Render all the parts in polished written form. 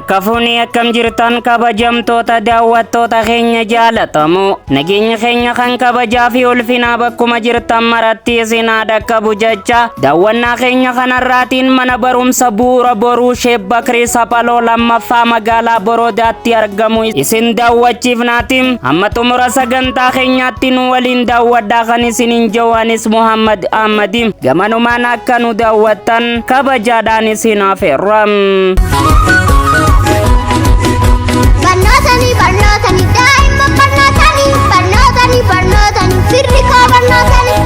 Harka fuunee akkam jirtan kabajamtoota daawwattoota keenya jaalatamu. Nageenya keenya kan kabajaa fi ulfinaa bakkuma jirtan maratti isin haa dhaqqabu jecha daawwannaa keenya kanarraatiin mana barumsa bu'uura boruu Sheek Bakrii Saphaloo lammaffaa magaalaa Boroodaatti argamu isin daawwachiifnaati. Hamma xumura sagantaa keenyaatti nu waliin daawwadhaa kan isiniin jiru anis Muhammad Ahmadi. Gamanumaan akka nu daawwattan kabajaadhaan isin afeerra. Barnootani barnootani daa'imman barnootani barnootani barnootani firri koo barnootani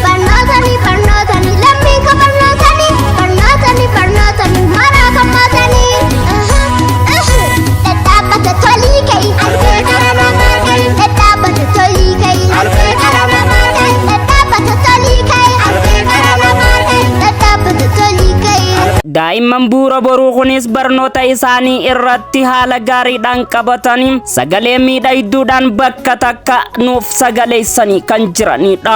barnootani barnootani lammiin koo barnootani barnootani barnootani maraa kan mootani dhadhaabbata tolii ka'i dhadhaabbata tolii ka'i dhadhaabbata tolii ka'i dhadhaabbata tolii ka'i. Daa'imman bu'uura boruu kunis barnoota isaanii irratti haala gaariidhaan qabatanii sagalee miidhagduudhaan bakka takka nuuf sagaleessanii kan jiranidha.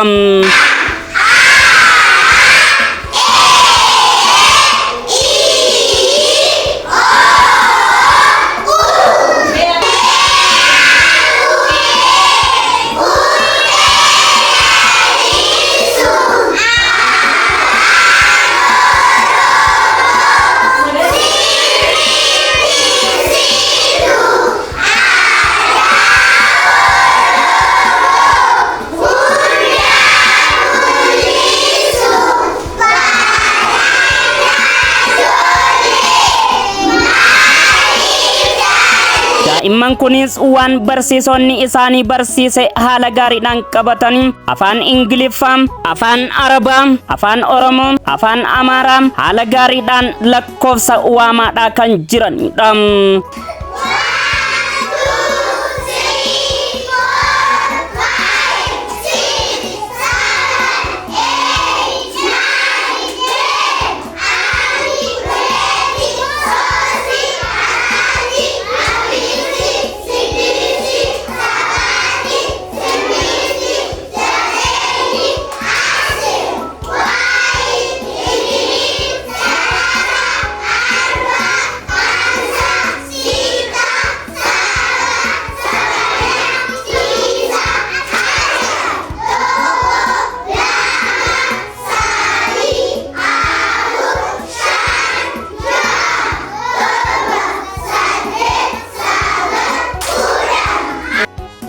Daa'imman kunis waan barsiisonni isaanii barsiise haala gaariidhaan qabatanii afaan Ingiliffaa, afaan Arabaa, afaan Oromoo, afaan Amaaraa haala gaariidhaan lakkoofsa waamaadhaa kan jiranidha.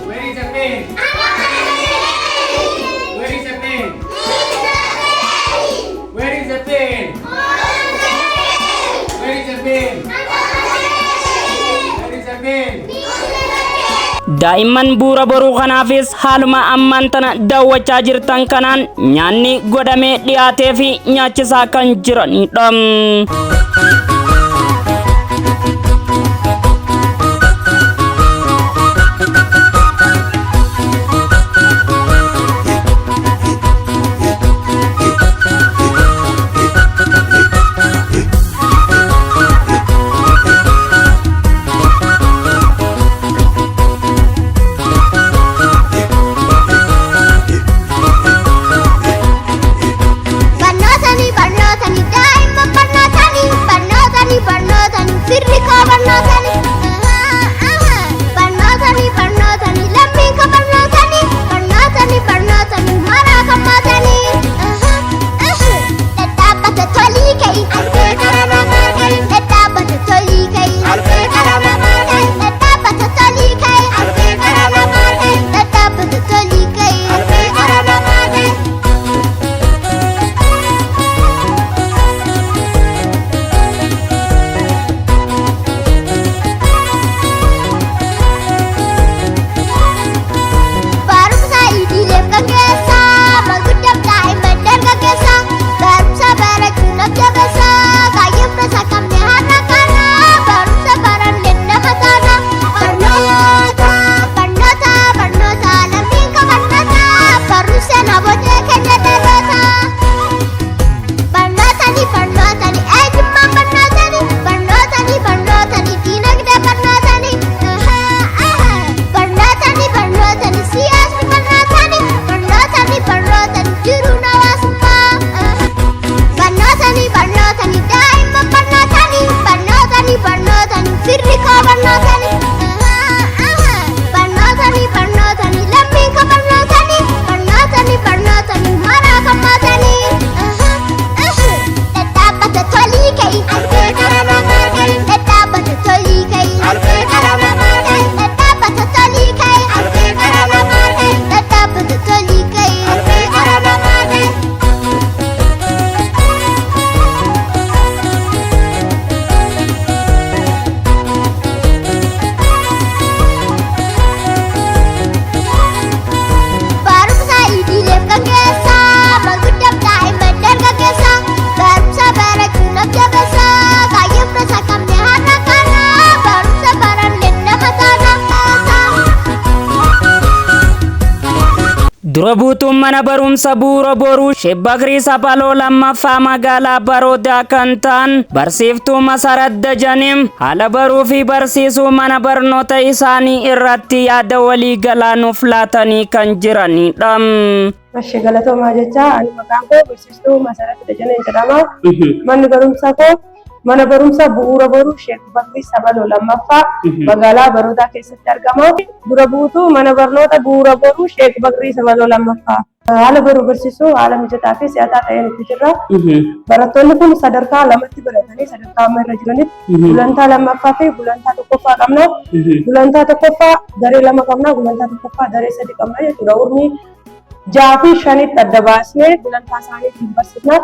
Where is the pen? Where is the pen? Where is the pen? Where is the pen? Where is the pen? Daa'imman bu'uura boruu kanaafis haaluma ammaan tana daawwachaa jirtan kanaan nyaanni godhamee dhiyaatee fi nyaachisaa kan jiranidha. Barnootani barnootani daa'imman barnootani barnootani barnootani firri koo barnootani barnootani barnootani lammiin koo barnootani barnootani barnootani maraa kan mootani dhadhaabbata tolii ka'i dhadhaabbata tolii ka'i dhadhaabbata tolii ka'i dhadhaabbata tolii ka'i. Barumsa idileef gaggeessaa maanguddaaf daa'imman dargaggeessaa barumsa barachuun of jabeessaa kaayyoo sakamne har'a kana barumsa barannee nama taana barnoota barnoota barnoota lammiin koo barnoota barumsa na boodee keenya dhaloota. Barnootani barnootani eenyummaan barnootani barnootani barnootani diinagdee barnootani barnootani barnootani siyaasni barnootani barnootani barnootani jiruun hawaasummaa barnootani barnootani daa'imman barnootani barnootani. Dura buutuun mana barumsa Bu'uura Boruu Sheek Bakrii Saphaloo lammaffaa magaalaa Baroodaa kan ta'an barsiiftuu Masarat Dajanim haala baruu fi barsiisuu mana barnoota isaanii irratti yaada waliigalaa nuuf laatanii kan jiranidha. Eshi galatoomaa jecha ani maqaan koo barsiistuu Masarat Dajaneen jedhama. Manni barumsa koo mana barumsa bu'uura boruu Sheek Bakrii Sabaloo lammaffaa magaalaa Baroodaa keessatti argama. Dura buutuu mana barnoota bu'uura boruu Sheek Bakrii Sabaloo lammaffaa. Haala baruu barsiisuu haala mijataa fi si'ataa ta'een itti jirra. Barattoonni kun sadarkaa lamatti baratanii sadarkaa amma irra jiranitti gulantaa lammaffaa fi gulantaa tokkoffaa qabna. Gulantaa tokkoffaa daree lama qabna, gulantaa tokkoffaa daree sadi qabna jechuudha. Urmii ja'a fi shanitti adda baasnee gulantaa isaanii ittiin barsiisna.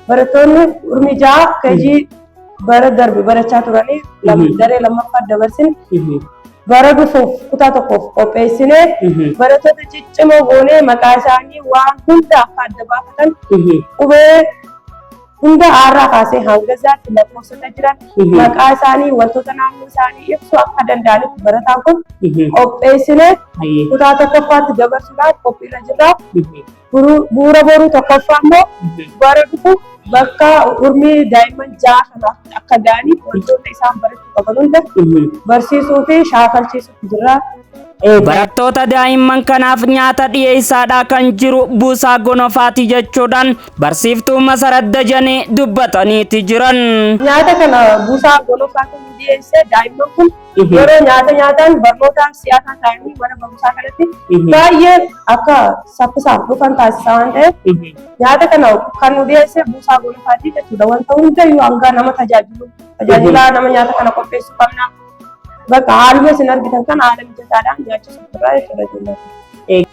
Barattoonni urmii ja'a kajii bara darbe barachaa turanii daree lammaffaa dabarsine bara dhufuuf kutaa tokkoof qopheessinee barattoota ciccimoo goonee maqaa isaanii waan hunda akka adda baafatan qubee hunda aarraa kaasee hanga zaatti lakkoofsota jiran maqaa isaanii wantoota naannoo isaanii ibsu akka danda'anitti barataan kun qopheessinee kutaa tokkoffaatti dabarsuudhaaf qophiirra jirra. Bu'uura boruu tokkoffaa immoo bara dhufu bakka urmii daa'imman ja'a kana akka ga'aniif wantoota isaan barachuu qaban hunda barsiisuu fi shaakalchiisuutti jirra. Barattoota daa'imman kanaaf nyaata dhiyeessaadhaa kan jiru Buusaa Gonofaati jechuudhaan barsiiftuu Masarat Dajanee dubbataniiti jiran. Nyaata kana Buusaa Gonofaatu nu dhiyeesse. Daa'imman kun yeroo nyaata nyaatan barnoota si'ataa ta'anii mana barumsaa kanatti baay'ee akka saffisaan dhufan taasisa waan ta'eef nyaata kana kan nu dhiyeesse Buusaa Gonofaati jechuudha. Wanta hundayyuu hanga nama tajaajilu tajaajilaa nama nyaata kana qopheessuu qabna. Bakka haaluma isin argitan kana haala mijataadhaan nyaachisuuf jirra jechuudha ijoollee.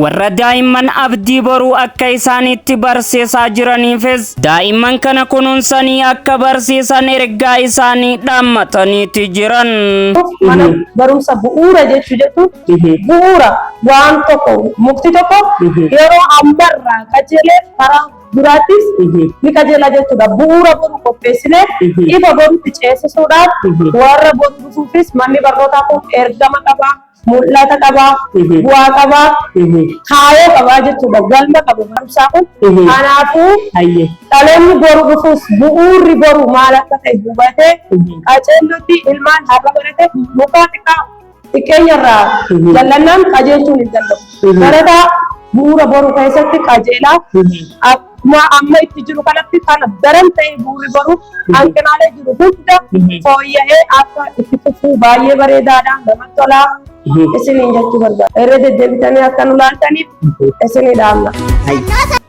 Warra daa'imman abdii boruu akka isaanitti barsiisaa jiraniifis daa'imman kana kunuunsanii akka barsiisan ergaa isaanii dhaammataniiti jiran. Mana barumsa bu'uura jechuu jettu bu'uura waan tokko mukti tokko yeroo ammarraa qajeelee karaa duraattis ni qajeela jechuudha. Bu'uura boru qopheessinee ifa borutti ceesisuudhaaf warra boru dhufuufis manni barnootaa kun ergama qaba, mul'ata qaba, bu'aa qaba, kaayoo qaba jechuudha. Galma qaba barumsaa kun. Kanaafuu dhaloonni boru dhufuus bu'uurri boru maal akka ta'e hubatee qajeellotti ilmaan har'a barate mukaa xiqqaa xiqqeenyarraa jallannaan qajeelchuun hin danda'u. Barataa bu'uura boru keessatti qajeelaa akkuma amma itti jiru kanatti kana daran ta'e bu'uurri boru hanqinaalee jiru hunda fooyya'ee akka itti fufuu baay'ee bareedaadha namatti tolaa isiniin jechuu barbaada. Irra deddeebitanii akka nu laaltaniif isinii dhaamna.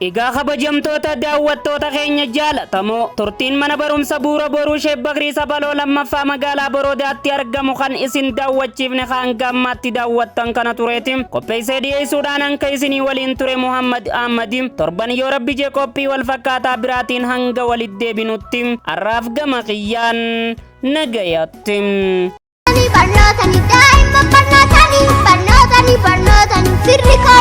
Egaa kabajamtoota daawwattoota keenya jaalatamoo turtiin mana barumsa Buura Boruu Sheek Bakrii Saphaloo lammaffaa magaalaa Boroodaatti argamu kan isin daawwachiifne hanga ammaatti daawwattan kana tureeti. Qopheessee dhiyeessuudhaan hanka isinii waliin ture Muhammad Ahmadi. Torban yoo rabbi jee qophii wal fakkaataa biraatiin hanga walitti deebinutti har'aaf gama kiyyaan nagayatti. Barnootani daa'imman barnootani barnootani barnootani firri koo.